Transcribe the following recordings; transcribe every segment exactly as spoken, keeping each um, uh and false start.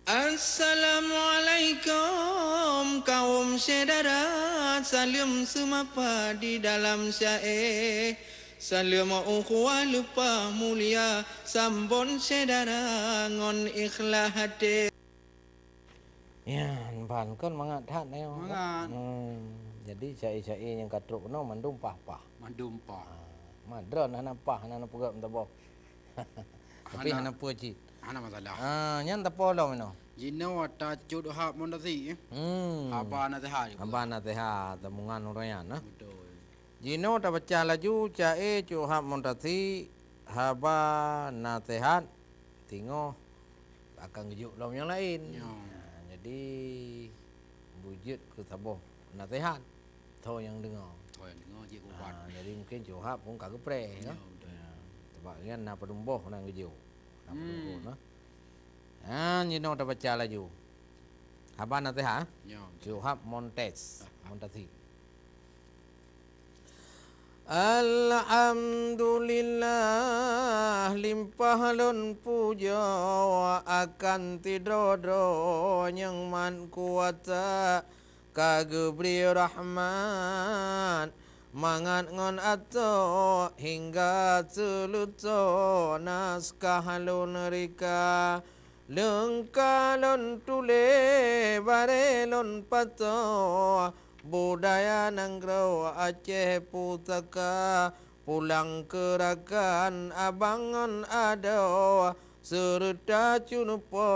Assalamualaikum kaum syedara, saleuem seumapa di dalam syae. Saleuem ukhuwah leupah mulia, sambon syedara ngon ikhlas até. Nyan ban kon mangat that nyoe. Mangat. Hmm. Jadi syae-syae nyang ka trok keunoe mandum pah-pah. Mandum pah. Ah, madron hana pah, hana peugah meutabah. Tapi hana, hana peue cit. Hana masalah. Ah, nyan tapo lom inoe. Jinoe tacut hab Muntasi, eh. Hmm. Haba naseuhat. Haba naseuhat, tamungan ureueng nyan, eh. Beutôi. Jinoe tabaca laju syae cut hab Muntasi, haba naseuhat, singoh akan geujok lom nyang laén. Ya. Ha, jadi beujeuet keu saboh naseuhat. Tho nyang deungoe. Tho nyang deungoe jeuet keu ubat. Ha, jadi mungken cut hab pun ka geupreh, ya, kan? Beutôi. Ya. Sabab nyan na padum boh nyang geujok. Na padum boh, nah. Ha, jinoe tabaca laju. Haba naseuhat, eh? Ya. Cut hab Montes, Muntasi. Alhamdulillah, limpah lôn pujoe akan sidroe-droe nyang mat kuasa ka geubri rahmat, mangat ngon asoe hingga seuleusoe naskah lôn rika. Leungka lôn tuléh baré lôn pasoe, budaya nanggroe Aceh pusaka, pulang keu rakan abang ngon adoe, seureuta cunupo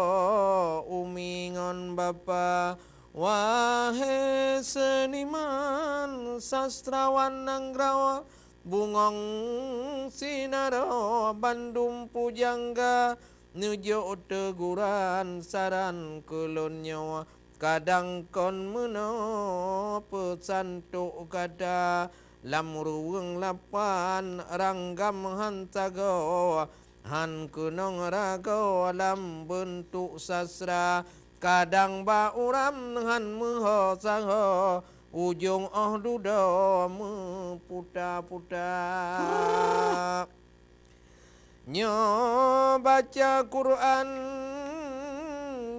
umi ngon bapa. Wahé seuniman sastrawan nanggroe, bungong sinaroe bandum pujangga, neujok teuguran saran keu lôn nyoe, kadang kon meunoe peusan tok gata, lam ruweueng lapan ranggam han sagoe, han keunong ragoe lam beuntuk sastra, kadang bak uram han meuho saho, ujong óh dudoe meuputa-puta. Nyoe baca Quran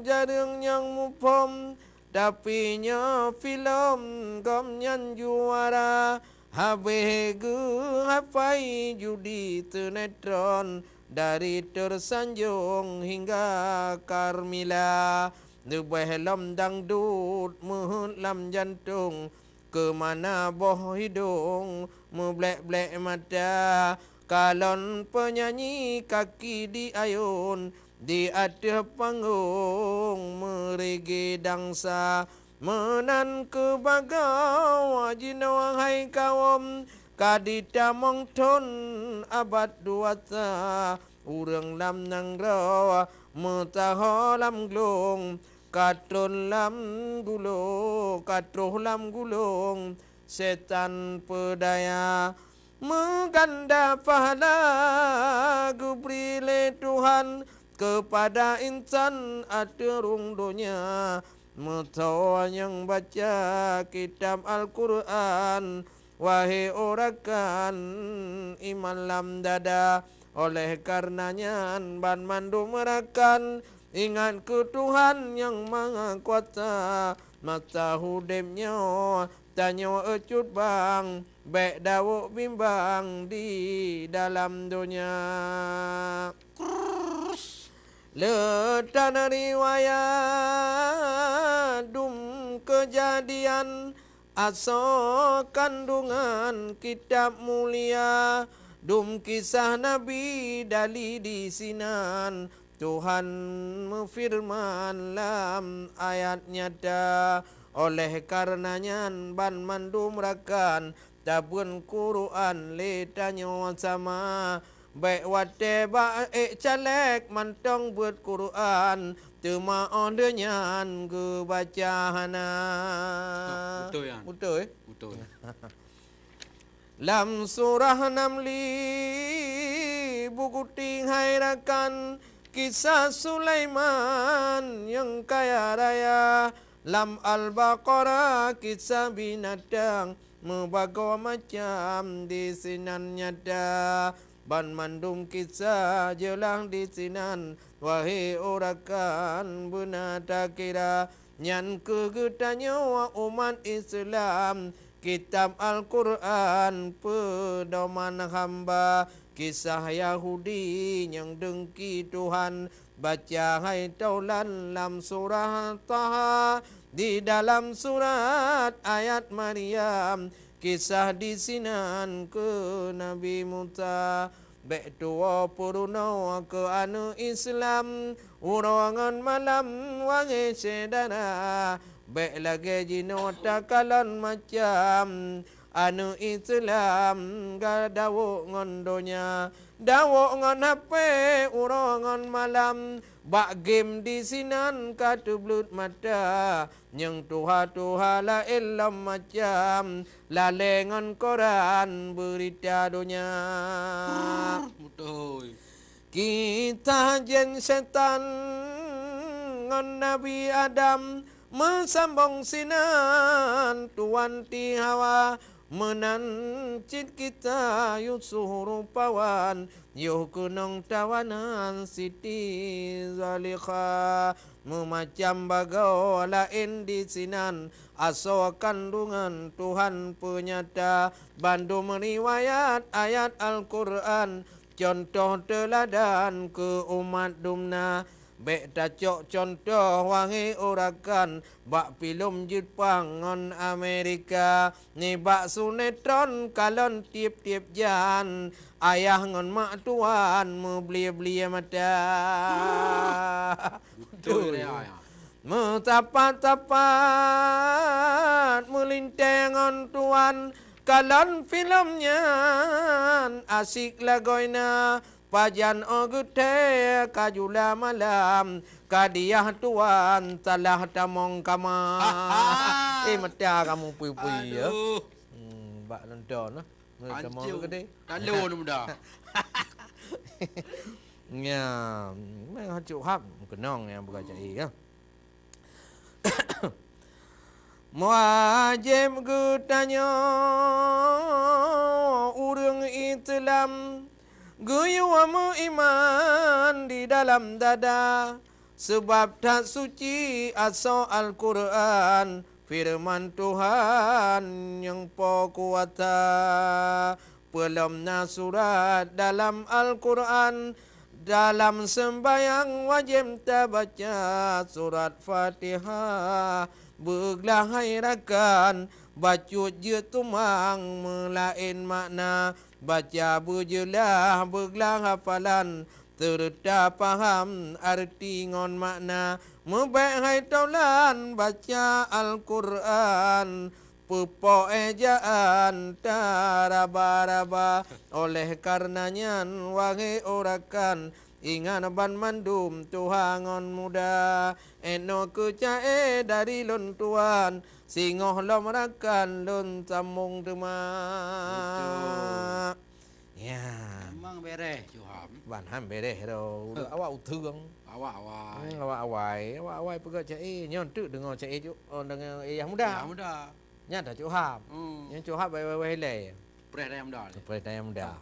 jareueng nyang muphom, tapi nyoe filem gobnyan juara. Habéh geuhafai judi sinetron, dari Tersanjung hingga Carmila. Leubeh lom dangdut meuheuet lam jantong, keu mana boh hidong meublek-blek mata. Kalon peunyanyi kaki di ayun, di ateueh panggong meurege dansa. Meunan keu bagoe jinoe hai kawöm, ka jitamong thon abad dua sa. Ureuëng lam nanggroe meusaho lam glong, ka tron lam gulong, ka troh lam gulong setan peudaya. Meuganda pahala geubri lé Tuhan keupada insan ateueh rhueng donya. Meusawa nyang baca kitab Al-Qur'an, wahé o rakan iman lam dada. Oleh kareuna nyan, banmandum rakan, ingat keu Tuhan Nyang Mahakuasa. Masa udeb nyoe, tanyoe cut bang, bék dawok bimbang di dalam donya. Le tan riwayat dum keujadian, asoe kandongan kitab mulia, dum kisah Nabi dali di sinan. Tuhan meufeureuman lam ayat nyata, oleh kareuna nyan banmandum rakan tabeuet Qur'an lé tanyoe sama. Bék watée bak ék calék mantong beuet Qur'an, teuma óh lheueh nyan geubaca hana. Beutôi, Yan. Beutôi. Beutôi. Lam surah Namli bukeuti hai rakan kisah Sulaiman nyang kaya raya. Lam Al-Baqarah kisah binatang meubagoe macam di sinan nyata. Banmandum kisah jeulaih disinan, wahé urakan beuna takira. Nyan keuh geutanyoe umat Islam, kitab Al-Qur'an peudoman hamba. Kisah Yahudi nyang deungki Tuhan, baca hai taulan lam surah Taha. Di dalam surat ayat Maryam, kisah disinan keu Nabi Musa. Bék tuwoe peurunoe keu aneuëk Islam, uroe ngon malam, wahé syedara. Bék lagée jinoe takalon macam aneuëk Islam, gadawok ngon donya, dawok ngon hapé uroe ngon malam, bak game disinan ka teubleuet mata. Nyang tuha-tuha laén lom macam, lalée ngon koran beurita donya. Beutôi. Kisah jén setan ngon Nabi Adam meusambong sinan, tuan ti Hawa. Meunan cit kisah Yusuf rupawan, yoh keunong tawanan Siti Zalikha. Meumacam bagoe laén disinan, asoe kandungan Tuhan peunyata. Bandum riwayat ayat Al-Qur'an, cuntoh teuladan keu umat dumna. Bék tacok cuntoh, wahé urakan, bak filem Jepang ngon Amerika, nibak sinetron kalon tieb-tieb jan, ayah ngon mak tuan meublie-blie mata. Beutôi, ya, ya. Meusapat-sapat meulintée ngon tuan, kalon filem nyan asyik lagoina. Pajan óh geuthée ka jula malam, ka diah tuan salah tamong kama. Eh, mata kamoe pui-pui, ya. Aduh. Hmm, bak nonton, ah. Tamong Hancur. Gede. Talo ni muda. Nya, memang cuk hab keunong nyang beugajak, ya. Meuwajéb geutanyoe ureuëng Islam geuyue meuiman di dalam dada, sabab that suci asoe Al-Qur'an, feureuman Tuhan nyang po kuasa. Peulom na surat dalam Al-Qur'an, dalam seumbahyang wajéb tabaca surat Fatihah. Beuglah hai rakan, bacut jeuet tumang meulaén makna, baca beujeulaih beuglah hafalan, seureuta paham arti ngon makna. Meubék hai tolan baca Al-Qur'an, peupok éjaan taraba-raba. Oleh kareuna nyan, wahé urakan, ingat banmandum tuha ngon muda. Eno keucaé dari lôn tuan, singoh lom rakan lôn sambong teuma. Betul. Ya. Memang bereh, Cuk Ham. Ban han bereh ro. Huh. Awak uteung. Awak awai. Hmm, awak awai. Awak awai peugah cak, eh, nyoe teuk deungoe cak, eh, Cuk, oh, deungoe, eh, Yah Muda. Yah Muda. Nyan dah Cuk Ham. Hmm. Nyan Cuk Ham bai-bai-bai ilée. Preh Dayah Muda. Preh Dayah Muda.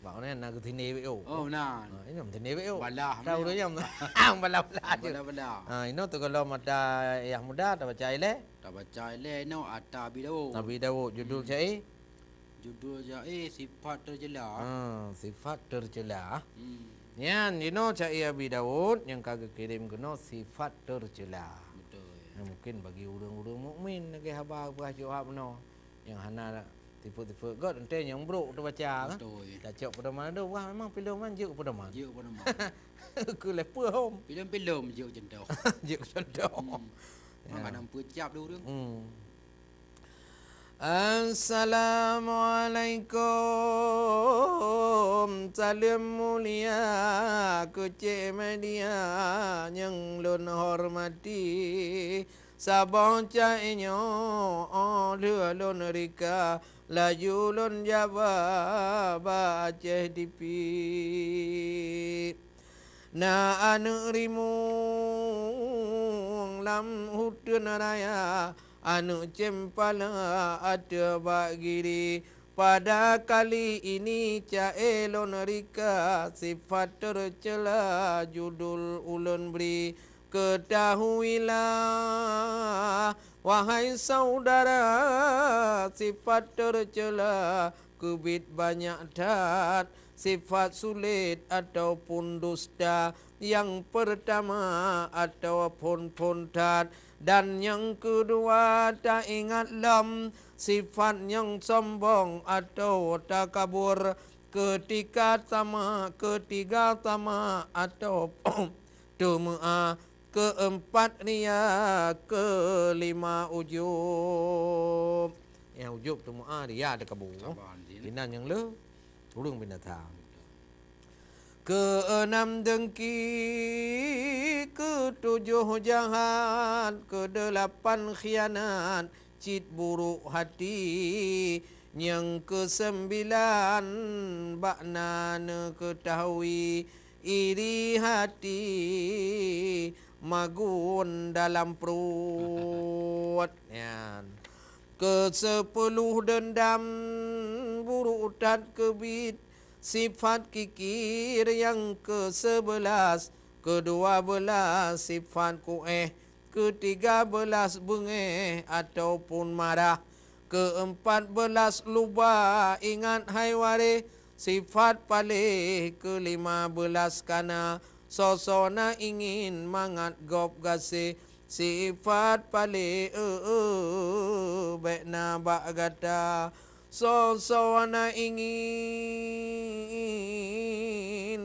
Bak mana na geutine wek, oh. Oh, na. Ha, ini geutine wek, oh. Balah. Tahu tu nyam. Balah-balah je. Balah-balah. Ha, ino tu kalau mata Yah Muda tabaca ilée. Tabaca ilée ino Ata Abi Dawud. Abi Dawud, judul cak, eh? Judul jai Sifat Tercela. Ha, Sifat Tercela. Hmm. Nyan jinoe cai Abi Daud nyang ka geukirém keunoe Sifat Tercela. Betul. Nah, mungkin bagi ureuëng-ureuëng mukmin lagée haba peugah Cuk Hab bunoe nyang hana tipe-tipe got, entée nyang brok teubaca, kan? Betul. Tacok pedoman ado, wah, memang filem kan jeuet pedoman. Jeuet pedoman. Keu leupeu hom. Filem-filem jeuet contoh. Jeuet contoh. Hmm. Ya. Memang kadang peucap deh ureuëng. Hmm. Assalamualaikum, saleuem mulia keu cék media nyang lôn hormati. Saboh cai nyoe óh lheueh lôn rika, laju lôn jak ba Aceh T V. Na aneuëk rimueng lam huteun raya, aneuëk ceumpala ateueh bak giri, Pada kali ini ca-e lôn rika sifat teucela judul ulôn bri. Ketahuilah, wahai saudara, sifat teucela keubiet banyak that, sifat sulet ataupun dusta nyang peurtama ataupun phon that, dan nyang keudua taingat lom sifat nyang sombong atawa takabur, keutika tamak, keutiga tamak atawa teumeu'ah, keueumpat ria, keulima ujub. Nyang ujub teumeu'ah, ria, takabur. Saban, Din. Inan nyang le ureueng binatang. Keueunam deungki, keutujoh jahat, keudeulapan khianat, cit buruk hati, nyang keuseumbilan bak na neukeutahui iri hati magun dalam pruet. Nyan. Keuseupuluh deundam, buruk that keubiet, sifat kikir nyang keuseubelas, keudua beulas sifat ku'eh, keutiga beulas beungéh ataupun marah, keueumpat beulas luba ingat hai waréh, sifat paléh, keulima beulas kana, soe-soe na ingin mangat gob gaséh, sifat paléh, eu-eu, bèk na bak gata. Soe-soe na ingin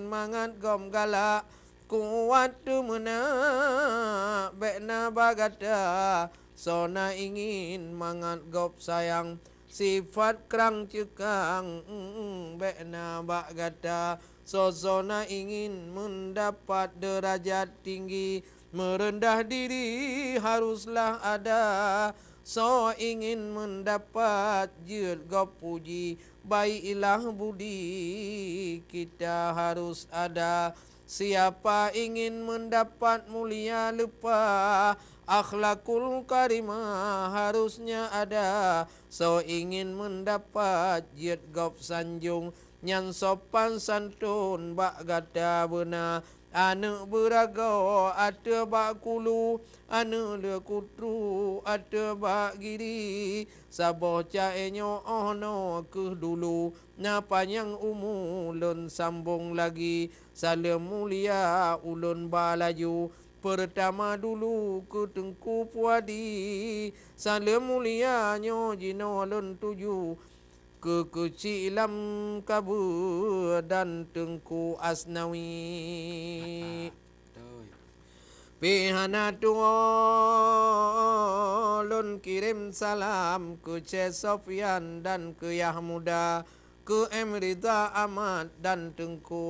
mangat gob galak, kuat teumeunak, bèk na bak gata. Soe na ingin mangat gob sayang, sifat krang ceukang, bèk na bak gata. Soe-soe na ingin meundapat deurajat tinggi, meureundah diri haruslah ada. Soe ingin meundapat jeuet gob puji, baiklah budi kita harus ada. Siapa ingin meundapat mulia leupah, akhlakul karimah harusnya ada. Soe ingin meundapat jeuet gob sanjong, nyan sopan santun bak gata beuna. Aneuk beuragoe ateueh bak kulu, aneuk le kutru ateueh bak giri. Saboh ca-e nyoe 'oh noe keuh dulu, na panyang umu lôn sambong lagi. Saleuem mulia ulôn ba laju, peurtama dulu keu Teungku Puadi. Saleuem mulia nyoe jinoe lôn tuju keu keuchik lam kabeue dan Teungku Asnawi. Beutôi. Pih hana tuwoe lôn kirém salam keu Syekh Sofyan dan keu Yah Muda, keu M Ridha Ahmad dan Teungku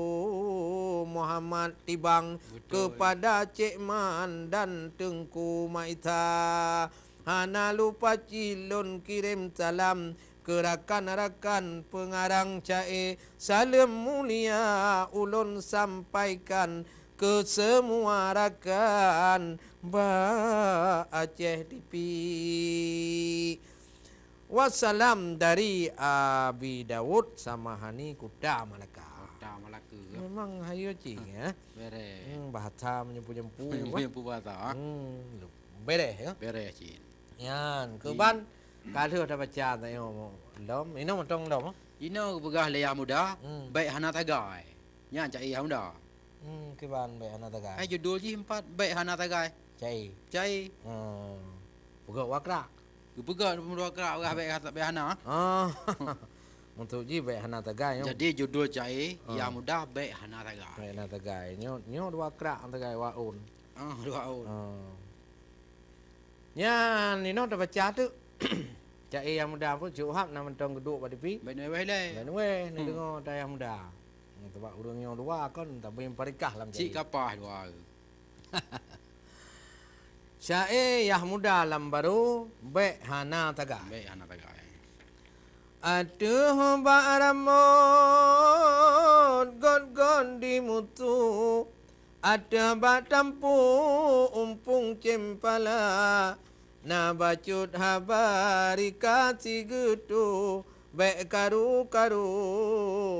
Muhammad Tibang, beutôi, keupada Cék Man dan Teungku Maitha. Hana lupa cit lôn kirém salam keu rakan-rakan peungarang ca-e. Saleuem mulia ulôn sampaikan keu seumua rakan bak Aceh T V. Wassalam dari Abi Daud Samahani, Kuta Malaka. Kuta Malaka, ya. Memang hayo cing, ya. Bereh. Hmm, bahasa menyampu-nyampu, apa? Menyampu bahasa, ah. Hmm, lu-, bereh, ya. Bereh cit. Nyan, keuban ka lheueh tabaca tanyoe lom. Inoe mantong lom, ah. Inoe geupeugah lé Yah Muda, hmm, bèk hana tagai. Nyan ca-e Yah Muda. Hmm, kiban bèk hana tagai. Hai judul jih empat, bèk hana tagai. Ca-e. Ca-e. Hmm. Peugah wakrak. Geupeugah peugah wakrak, peugah bèk hana, bèk hana. Ah. Maksud jih bèk hana tagai, nyoe. Jadi judul ca-e, ah, Yah Muda bèk hana tagai. Bèk hana tagai. Nyoe, nyoe dua krak tagai waun. Ah, dua waun. Ah. Nyan, inoe tabaca teuk. Ca-e Yah Muda pun cuhab na mantong geuduek bak T V. Bèk neuweh lé. Bèk neuweh, hmm, neudeungoe ta Yah Muda. Hmm, sabab ureueng nyoe dua kon, tapi parikah lam cit ca-e. Kapah dua. Ca-e Yah Muda lam baro, bèk hana tagai. Bèk hana tagai. Ateueh bak ramot got-got di mutu, ateueh bak tampu umpung cempala, na bacut haba rika sigeutôh, Bék karu-karu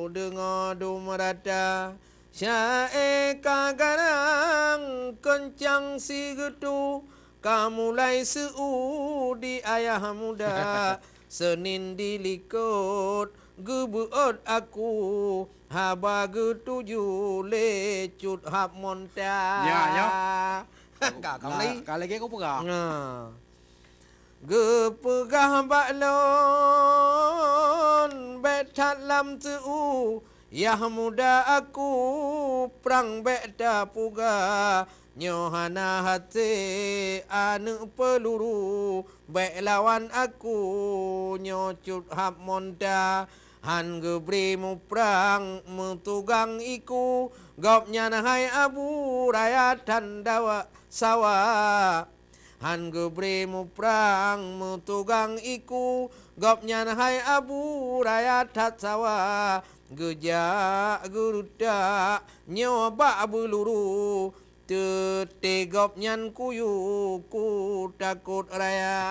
deungoe dum rata, syaé ka garang keuncang sigeutu, ka mulai seu di ayah muda, seunin dilikot geubeuôt aku, haba geutuju lé Cut Hab Monta. Ya, ya. Ka, ka Nah, lagi. Ka lagi aku peugah. Nah. Geupeugah bak lôn, bék that lam seu, yah muda aku prang bék tapuga. Nyoe hana hasé aneuëk peuluru, bék lawan aku nyoe Cut Hab Monta. Han geubri muprang meutugang iku, gobnyan hai Abu Raya tan dawa sawa. Han geubri muprang meutugang iku, gobnyan hai Abu Raya that sawa. Geujak geurutak nyoe bak beuluru, teuté gobnyan kuyu ku takot raya.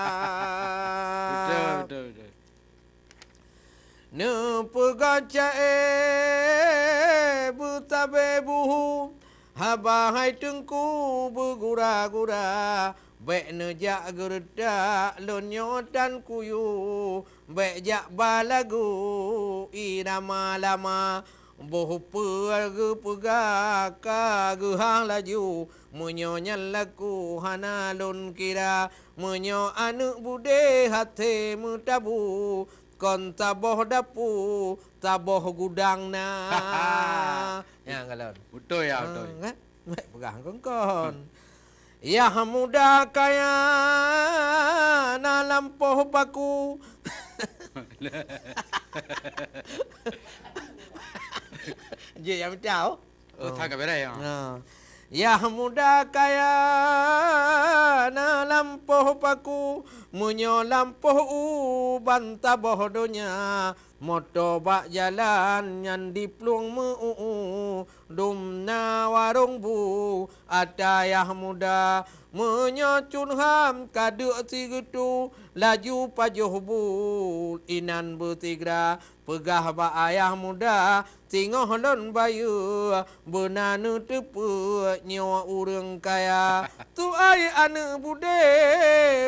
Betul, betul, betul. Neupeugah caé beutabé buhu, haba hai teungku beugura-gura. Bék neujak geuredak lôn nyoe tan kuyu, bék jak ba lagu irama lama. Boh peue geupeugah ka geuhah laju, meunyoe nyan laku hana lôn kira. Meunyoe aneuëk budé hasé meutabu, kon saboh dapu, saboh gudang na. Nyang kalon. Beutôi ya, ah, beutôi. Kan? Baik peugah kon-kon. Yah muda kaya na lampôh paku. Jih nyang mita, oh. Oh, that ka beres, ya. Ha. Yah muda kaya na lampôh paku, meunyoe lampôh u ban saboh donya, moto bak jalan nyan diplueng meu-u-u, dum na warong bu ata yah muda. Meunyoe Cut Hab ka deuk sigeutu, laju pajoh bu inan beusigra. Peugah bak ayah muda, singoh lôn bayeue, beuna neuteupeue nyoe ureuëng kaya. Tuai aneuëk budé,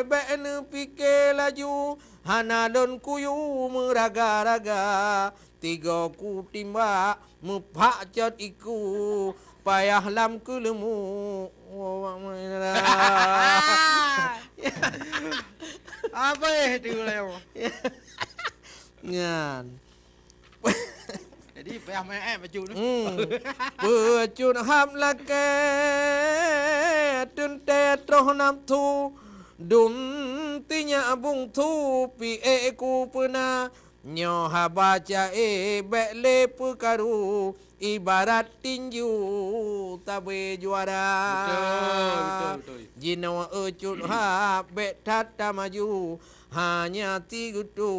bék neupike laju, hana lôn kuyu meuraga-raga. Tigo ku timbak, meuphak cot iku, payah lam keuleumuk. Apa eh tu lah, ya Allah? Nyan. Jadi payah main eh baju tu. Hmm. Peucut hab lakée teuntée troh nafsu, dum tinyak bungsu piek ku peuna. Nyoe haba caé bék lé peukaru, ibarat tinju sabe juara. Betul, betul, betul. Jinoe cut hab bék that tamaju, hanya sigeutu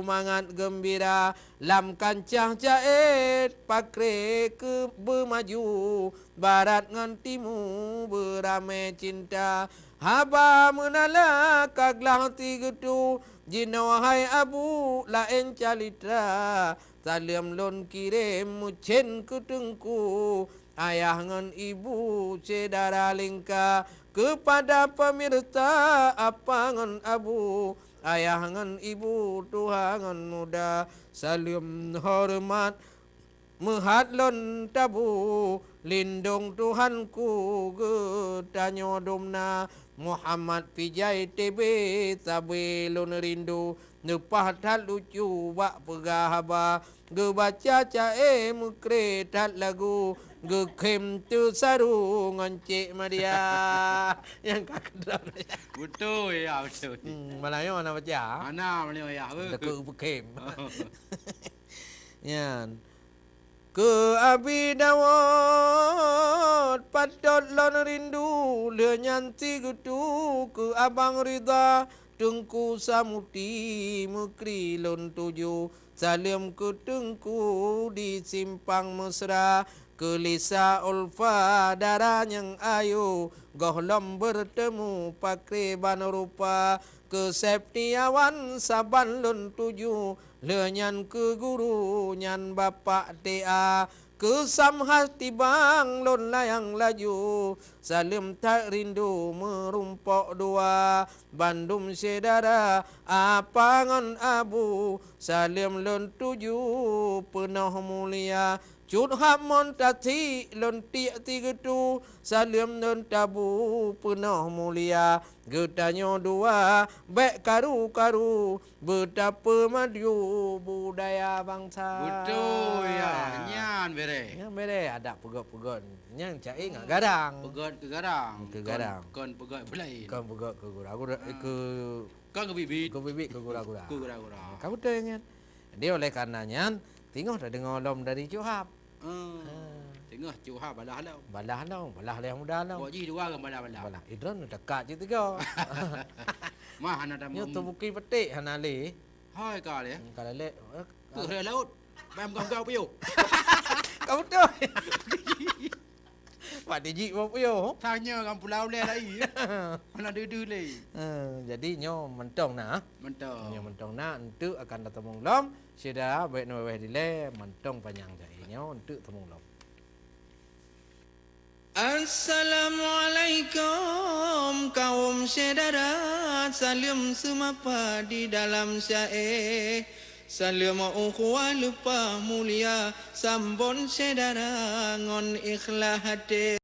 mangat geumbira. Lam kancah caé pakre keu beumaju, barat ngon timu beuramé cinta. Haba meunala ka glah sigeutu, jinoe hai abu laén calitra. Saleuem lôn kirém meucén keu teungku, ayah ngon ibu syedara lingka. Keupada peumirsa apa ngon abu, ayah ngon ibu tuha ngon muda, saleuem horeumat meuhat lôn tabu, lindong Tuhanku geutanyoe dum na. Muhammad Pijai T B sabe lôn rindu, neupah that lucu bak peugah haba, geubaca caé meukre that lagu, geukhém teusaru ngon Cék Madia. Nyang ka keudroe. Beutôi, ya, beutôi. Hmm, malam nyoe hana baca? Hana, malam nyoe, ya. Takot beukhém. Oh. Nyan. Keu Abi Dawot patot lôn rindu, lheueh nyan sigeutu keu Abang Ridha, Teungku Samuti meukri lôn tuju. Saleuem keu Teungku di Simpang Mesra, Keu Lisa Ulfa dara nyang ayu, gohlom beurtemu pakriban rupa. Keu Septiawan saban lôn tuju, lheueh nyan keu guru nyan Bapak T A. Keu Samhah Tibang lôn layang laju, saleuem that rindu meurumpok dua. Bandum syedara, apa ngon abu, saleuem lôn tuju peunoh mulia. Cut hab mon tasik lôn tiek sigeutu, saleuem lôn tabu peunoh mulia. Geutanyoe dua bék karu-karu, beutapeumadu budaya bansa. Beutôi, ya. Nyan bereh. Nyan bereh, adak peugöt-peugöt. Nyan cai ngat garang. Peugöt keu garang. Keu garang. Kon, kon peugöt beulaén. Kon peugöt keu gura-gura, eh, keu Kan keubiet-biet. Keubiet-biet keu gura-gura. Keu gura-gura. Ka beutôi nyan. Jadi, oleh karena nyan, teungoh tadeungoe lom dari Cut Hab. Ah. Ah. Teungoh Cut Hab balah lom. Balah lom, balah lé muda lom. Buet jih dua kan balah-balah. Balah. Eh, droeneuh dekat cit tiga. Mah hana tamong. Nyoe teubuki petik hana lé. Hai ka lé. Hmm, ka lé. Eh, Keuh raya laôt. Bang gam-gam puyôh. Ka beutôi. Pat dijik bak puyôh. Tanya kan pulau lé lai. Mana deuh-deuh lé. Eh, jadi nyoe mantong na. Mantong. Nyoe mantong na, enteuk akan tateumong lom. Sida baik nyoe wéh dilée, mantong panyang jai nyoe enteuk teumong lom. Assalamualaikum kaum syedara, saleuem seumapa di dalam syaé. Saleuem ukhuwah leupah mulia, sambon syedara ngon ikhlas até.